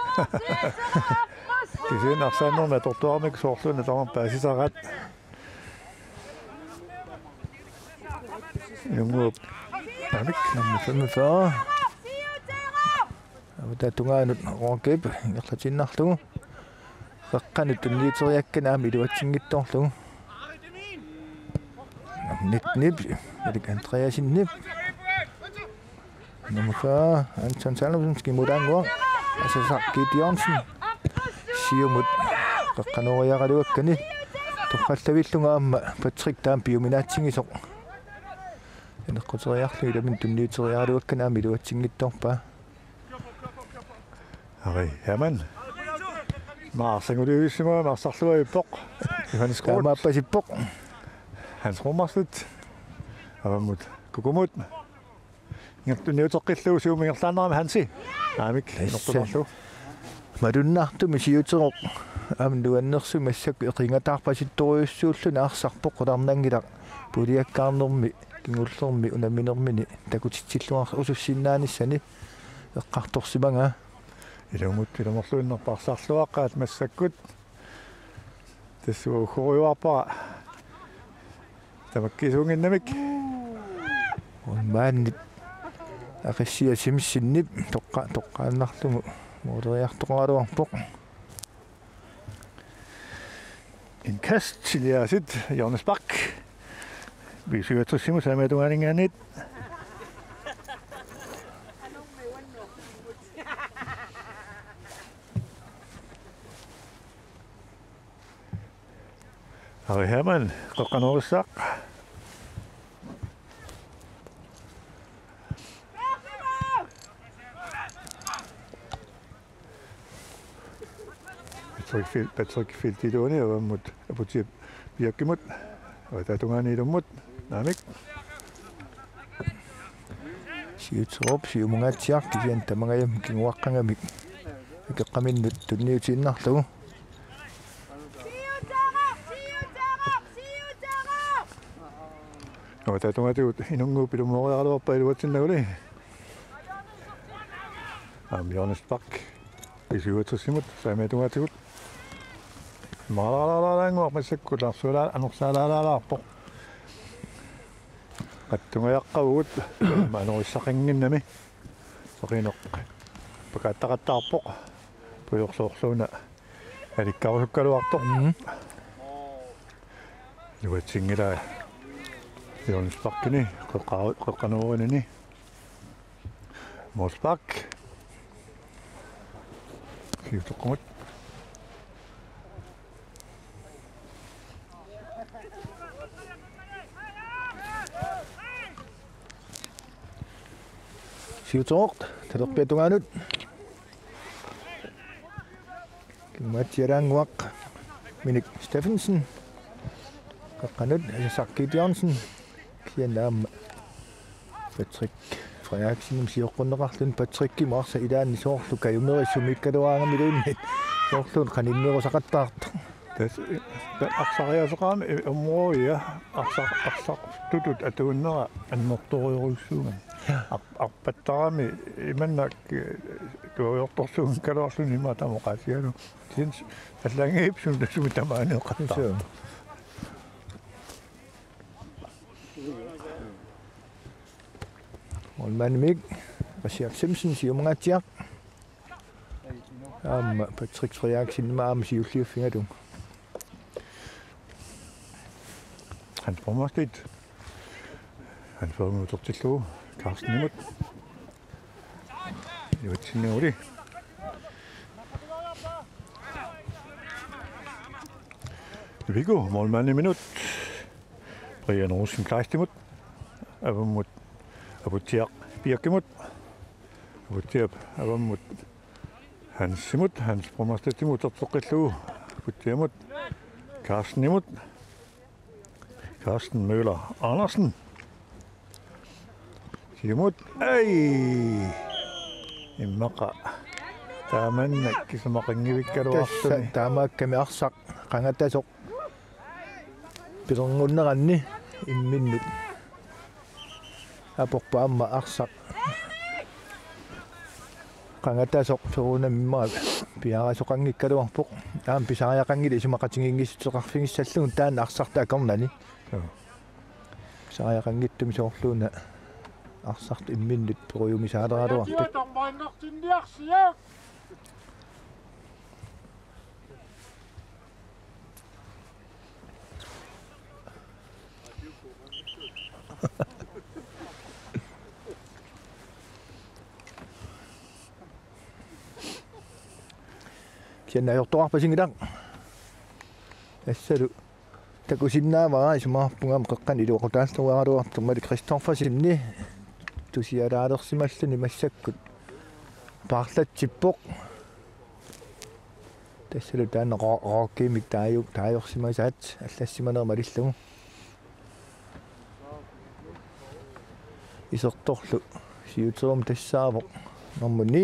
Kisianni arsaannermi atortuaramik soorluuna tamarmik paasisaraat. Ilunguup. Anik. Nummer femogfyrre. Avataa tungaanut Rookip ingerlatiinnarlugu. Qeqqanut tunniuteriakkani aamma iluatsinngitsoorlugu. Nittenip, Erik Andreassenip. Nummer fyrre, Anton Salomsen, skimulaannguaq. Asasaq Gideonsen. Siumut. Qeqqanooriaraluakkani. Torrallavillunga aamma Patrick taama piuminaatsigisoq. Ineqquteriarlugu ilaminut tunniuteriaraluakkani aamma iluatsinngitsoorpaa. Ari Hermann. Maarsanguliuissimavaa marsarluaippoq. Johannes Groth. Taamaappasippoq. Hans Romarslet. Avammut Kukumut. Ingerlunniuteqqillugu siumut ingerlaannarami Hansi. Aamik. Yes. Inertumarlu. Malunnartumik siuteroq aamma nuannersumik massakkut eqingataarpasittorujussuulluni arsarpoq qularnanngilaq puliakkaarnermi kingullermi unamminermini takutitsilluarsuussinnaanissani eqqartorsimagaa. Ilumut ilumoorluinnarpoq arsarluaqqat massakkut. Tassa uggoriuarpara. Tamakkiisuunnginnamik. Maanni Aqissia Simpsonip toqqa-, toqqaannarlugu mooleriartoqaraluarpoq. Indkast, Eliasit, Johannes Bak. B syvogtres-imut saamiata tungaaninngaanniit. Ari Hermann, qeqqanoorissaaq. Patrick Fil-, Patrick Filtiluani avammut Aputiap Piakkimut. Avataata tungaani ilummut. Naamik. Siuterup siumungaatsiaq kisianni tamangajammik kinguaqqangamik akeqqaminnut tunniutiinnarlugu. Nå, tatungaatigut inunnguup ilumooriaraluarpaa iluatsinnaguli. Aamma Johannes Bak. B syvogtres-imut saamiata tungaatigut. Maalaalaalaalannguaq massakkut larsualaa anorsaalaalaalaarpoq. Qattungajaqqavugut anorissaqannginnami. Soqineq pakaattaqattaarpoq. Pujorsoorluuna alikkarusukkaluartoq. Mhm. Iluatsinngilaa Johannes Bakkini qeqqa-, qeqqanoorinini. Mosbak. Siutoqqamut. Siutoq, talerpiata tungaanut. Kinguaatsiaraannguaq Minik Steffensen. Qeqqanut Isaac Gideonsen. Kisianni aamma Patrick Frederiksenimut sioqqunneqarluni Patrickimut arsaq ilaanni soorlu kajumerisumik kaluaangamiluunniit soorluuna qaninnerusaqattaartoq. Tassa, eh, ta-, arsariaaseqarami, eh, områdia, arsaq, arsartutut atuinnera annertoorujussuugami. Ja. Ar-, arpattarami imannak, eh, tuaviortorsuunngikkaluarluni ima tamoqaasialu. Tins allaanngipsun tasumi tamaani eqattaartoq. Suu. Målmandimik, Richard Simpson, siumungaatsiaq. Aamma Patrick Frederiksen aamma siulliuffigalugu. Hans Brummerstedt. Hans Brummerstedt utertillugu Carstenimut. Iluatsinnaguli. Viggo, målmandiminut. Brian Rosenkleistimut. Avammut Aputiaq Piakkimut. Aputiap avammut Hansimut, Hans Brummerstedtimut uterteqqillugu. Aputiamut. Carstenimut. Carsten Møller Andersen. Siumut. Ai! Immaqa. Taamannak kisumaqanngivikkaluarluni. Tassa taamaakkami arsaq qangatasoq pilerngorneranni imminnut. Aporpaa aamma arsaq qangatasoq soorunami immaqa piareesoqanngikkaluarpoq. Aamma pisariaqanngilaq isumaqatigiinngissuteqarfigissallugu taanna arsartut akornanni. Joo. Pisariaqanngitsumi soorluuna arsartut imminnut perujumisaaleraluartut. Kisianni ajortoqarpasinngilaq. Tassalu takusinnaavara isumaqarpunga aamma qeqqanut iluaqutaalluaraluartoq Malik Kristoffersenip tusialaalersimalluni massakkut paarlatsippoq. Tassalu taanna ro-, rookkiimik taaju-, taajorsimasaat allassimanera malillugu. Isertorlu siuteruma tassaavoq nummer ni,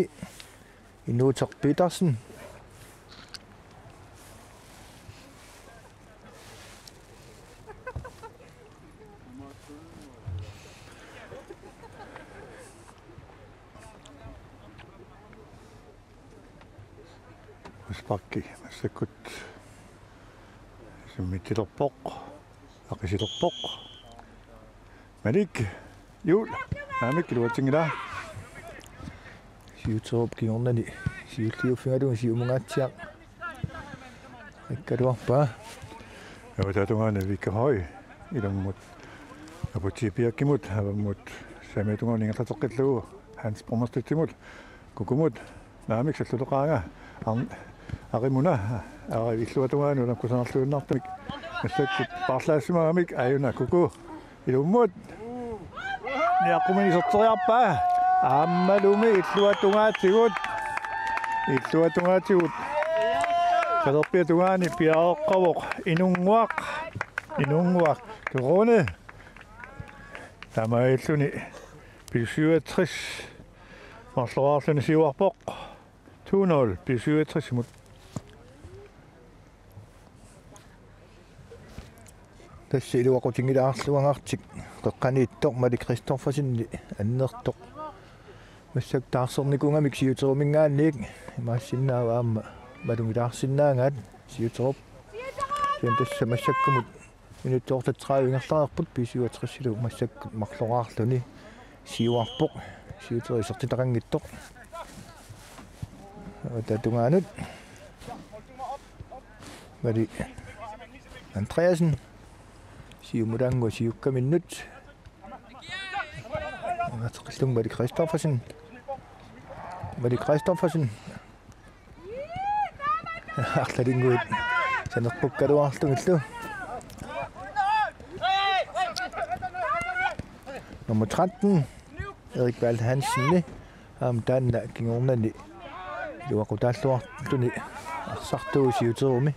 Inuuteq Petersen. Sparki massakkut simmitsilerpoq, aqisilerpoq. Malik Juul, naamik iluatsinngilaa. Siuterup kingornani siulliuffigalugu siumungaatsiaq ikkaluarpaa. Avataata tungaani Vika Høy ilummut Aputsiaq Bjerkimut, avammut saamiata tungaanut ingerlateqqillugu Hans Brummerstedtimut, Kukumut, naamik salluleqaanga. Arn-, Arimuna, Ari illuatungaanut kusanarluinnartumik massakkut paarlaassimagamik, aajuna Kuku ilummut. Niaqqumini iserteriarpaa. Aammalumi illuatungaatigut. Illuatungaatigut. Talerpiata tungaani piareeqqavoq Inunnguaq. Inunnguaq Kerone. Taamaalilluni B syvogtres marloraarluni siuarpoq. To nul B syvogtres-imut. Tassa iluaqutinngilaarluagartik qeqqaniittoq Malik Kristoffersenip annertoq. Massakkut taarsernikungamik Siuteruminngaanniit imaassinnaavoq aamma malugilaarsinnaagaat Siuterup. Kisianni tassa massakkumut minutsit otteogtredive ingerlareerput, B syvogtres-ilu massakkut marloraarluni siuarpoq. Siuterup isertitaqanngitsoq. Avataata tungaanut Malik Andreasen. Siumulaannguaq siukkaminnut. Angateqillung Malik Kristoffersen. Malik Kristoffersen. Arlalinnguit saneqqukkaluarlugillu. Nummer tretten, Erik Bald Hansen, aamma taanna kingornani iluaqutaalluartuni arsartuuvoq Siuterumi.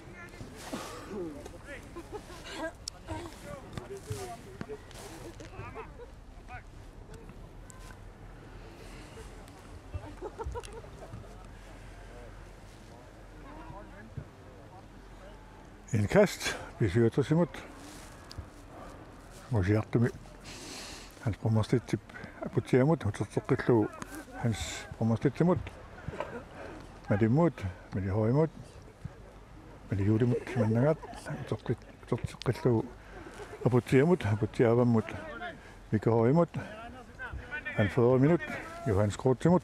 Indkast B syvogtres-imut. Angusiartumi Hans Brummerstedtip Aputsiamut, uterteqqillugu Hans Brummerstedtimut. Malimmut, Mali Højimut. Mali Juulimut imannagaat, uterteq-, uterteqqillugu Aputsiamut, Aputsiap avammut Vika Højimut. Anføreriminut Johan Skrottimut.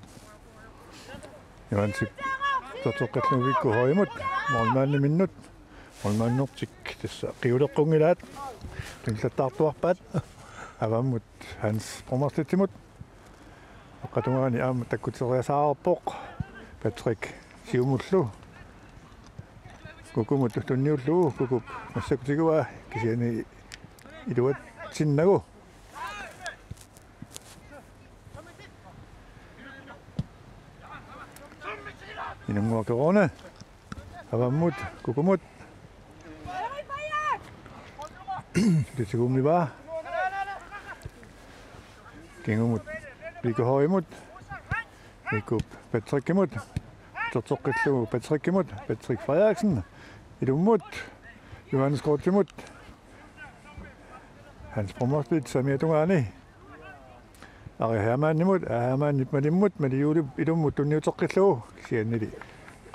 Johansip uterteqqillugu Vika Højimut, målmandiminnut. Målmandertik tassa qiuleqqunngilaat. Tunniullattaartuarpaat. Avammut Hans Brummerstedtimut. Aqqatungaani aamma takkuteriasaarpoq Patrick Siumullu. Kukumut tunniullugu, Kukup massakkut tiguaa, kisianni iluatsinnagu. Inunnguaq Kerone. Avammut, Kukumut. Tigummivaa. Kingumut, Vika Højimut. Vikup Patrickimut. Uterteqqillugu Patrickimut. Patrick Frederiksen. Ilummut. Johannes Kortimut. Hans Brummerstedtip saamiata tungaani. Ari Hermannimut, Hermannip Malimmut, Mali Juulip ilummut tunniuteqqillugu, kisiannili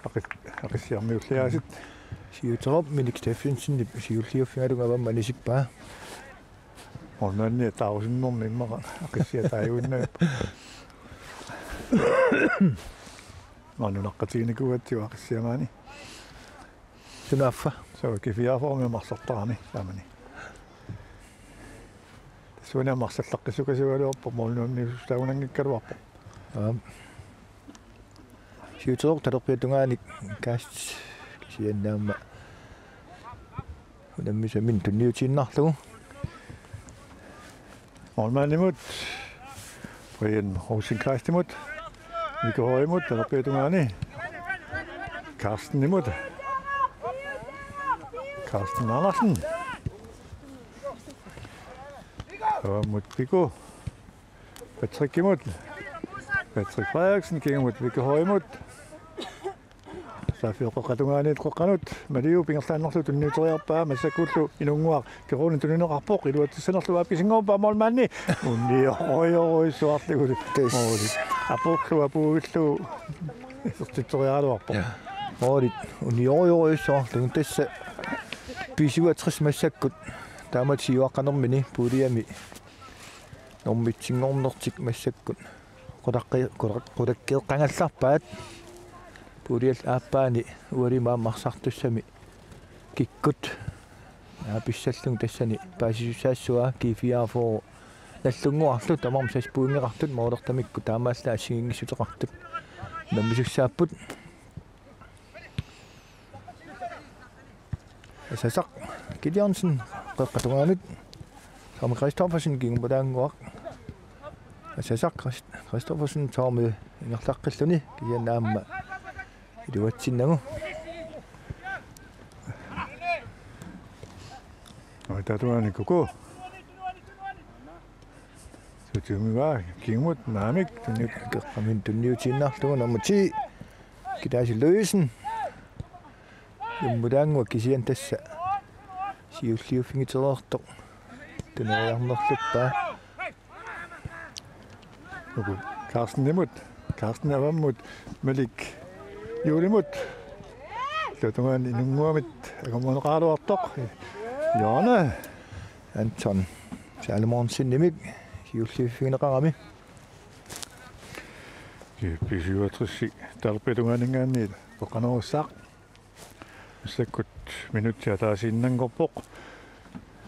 aqis-, aqissiarmiulliaasit. Siuterup Minik Steffensenip siulliuffigalugu avammut anisippaa. Ornanni taarusunnermi immaqa aqissiaq taajuinnavippoq. Maanna nunaqqatiginikuugatsigu aqissiaq maani. Sunaaffa? Suu, G fireogfyrre-mi aamma arsartarami taamani. Tassuuna aamma arsallaqqissukasiugaluarpoq, målmandiusussagunanngikkaluarpoq. Aap. Siuterup talerpiata tungaani Kast kisianni aamma unammisaminnut tunniutiinnarlugu. Målmandimut, Brian Rosenqvistimut, Vika Højimut, talerpiata tungaani. Carstenimut. Carsten Andersen. Avammut Viko. Patrickimut. Patrick Frederiksen, kingumut Vika Højimut. Saaffiup qeqqata tungaaniit qeqqanut, Maliup ingerlaannarlugu tunniuteriarpaa, massakkullu Inunnguaq Kerone tunineqarpoq, iluatsissanerlugu aap kisinngorpaa målmandi. Unniorujorujussuarlugu. Tassa. Måli. Apuullugu, apuuvillugu isertitseriaraluarpoq. Ja. Målit uniorujorujussuarlugu tassa B syvogtres massakkut taamatut siuaqqanermini puuliami normitsinngornertik massakkut qulaqqi-, qulaq-, qulakkeeqqagallarpaat puuliap aappaani ualimut aamma arsartussami kikkut naapissallugu tassani paasisussaassavaa G fireogfyrre Nagdlunguarlu tamarmik seks pointeqartut målertamikkut taamaallaat assigiinngissuteqartut unammisussaapput. Asasaq Gideonsen qeqqata tungaanut. Tommy Christoffersen kingumut taannguaq. Asasaq Christ-, Christoffersen Tommy ingerlaqqilluni kisianni aamma iluatsinnagu. Oi, taava tungaanut Kuku. Sutiumivaa, kingumut, naamik, tunniut. Qeqqanut tunniutiinnarlugu nummer ti. Kitaasi Louisen. Kingumut taannguaq kisianni tassa siulliuffigiteriartoq. Tuneriarnerluppaa. Nuku Carstenimut, Carsten avammut, Malik Juulimut. Tungaanut inunnguamit anguneqaraluartoq. Jonna. Anton Salomonsenimit siulliuffigineqarami. B syvogtres talerpiata tungaaninngaanniit peqanerussaaq. Massakkut minutsit ataasiinnanngorpoq.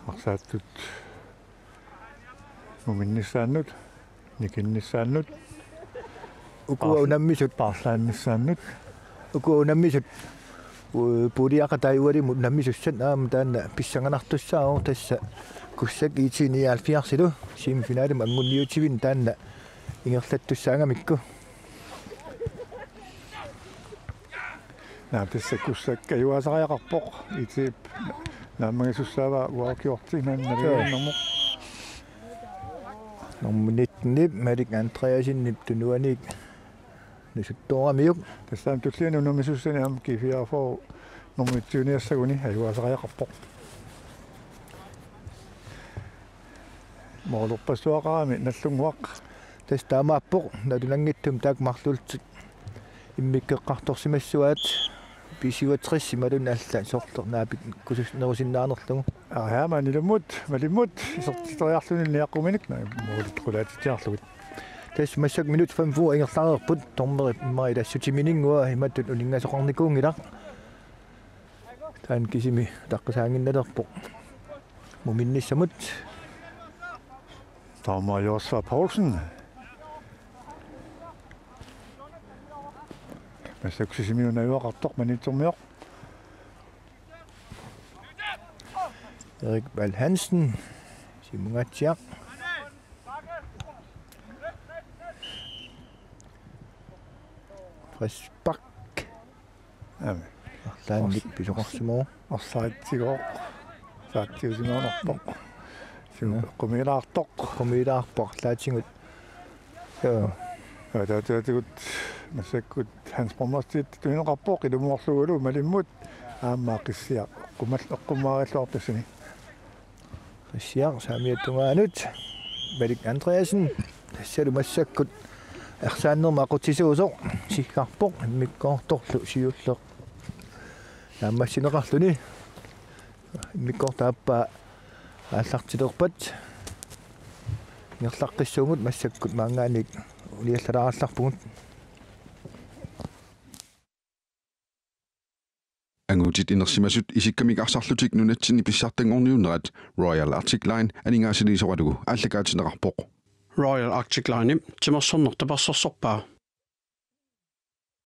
Arsaattut muminnissaannut, nikinnissaannut. Ukua unammisut. Paarlaannissaannut. Ukua unammisut. U-, puuliaqatai ualimut unammisussat aamma taanna pissanganartussaavoq tassa Kussak I T nioghalvfjerdsilu semifinalimut anguniutivinni taanna ingerlattussaagamikku. Naam, tassa Kussak ajugaasariaqarpoq. I T-p naammagisussaavaa uakiorti naammagiinnarmut. Nummer nitten-ip Malik Andreassenip tunuaniit nusuttooramiuk. Tassa tulliani unammisussani aamma G fireogfyrre nummer et-iuniassaguni ajugaasariaqarpoq. Målerpassuaqarami Nagdlunguaq. Tassa taamaappoq, nalunanngitsumik taakku marluullutik immikkoqartorsimassuaat B syvogtres imaluunniit alla sorleq naapikkusussanerusinnaanerlugu. Aamma anilummut, malimmut, isertiteriarluni niaqquminik, naa, målit qulaatitsiarlugit. Tassa massakkut minut femogfyrre ingerlareerput, dommerip immaqa ilassutiminngua imatut uninngasoqarnikuunngilaq. Taanna kisimi utaqqisaannginnalerpoq muminnissamut. Taama Josfa Poulsen. Massakkut Sisimiuni najugaqartoq Maniitsormioq. Erik Val Hansen. Simungaatsiaq. Frisbak. Aamma. Arlaannik pisoqarsimavoq. Arsaatsigooq. Saattiusimaanarpoq. Siu-, ja. Qumiilaartoq. Qumiilaarpoq arlaatigut. Joo. Ja, taatigut massakkut Hans Brummerstedt tunineqarpoq ilumoorlugulu malimmut aamma Qissiaq eqqumal-, eqqummaarilluartussani. Qissiaq saamiata tungaanut. Malik Andreasen. Tassalu massakkut arsaannermut aqutsisuusoq. Siggarpoq immikkoortorlu siulleq naammassineqarluni. Immikkoortup aappaa aallartilerpat. Ingerlaqqissuugut massakkut maanngaanniit uniallalaarallarpugut. Angutit inersimasut isikkamik arsarlutik nunatsinni pissartanngorniunnerat Royal Arctic Line aningaasaliisoralugu aallakaatinneqarpoq. Royal Arctic Line timersorneq tapersersorpaa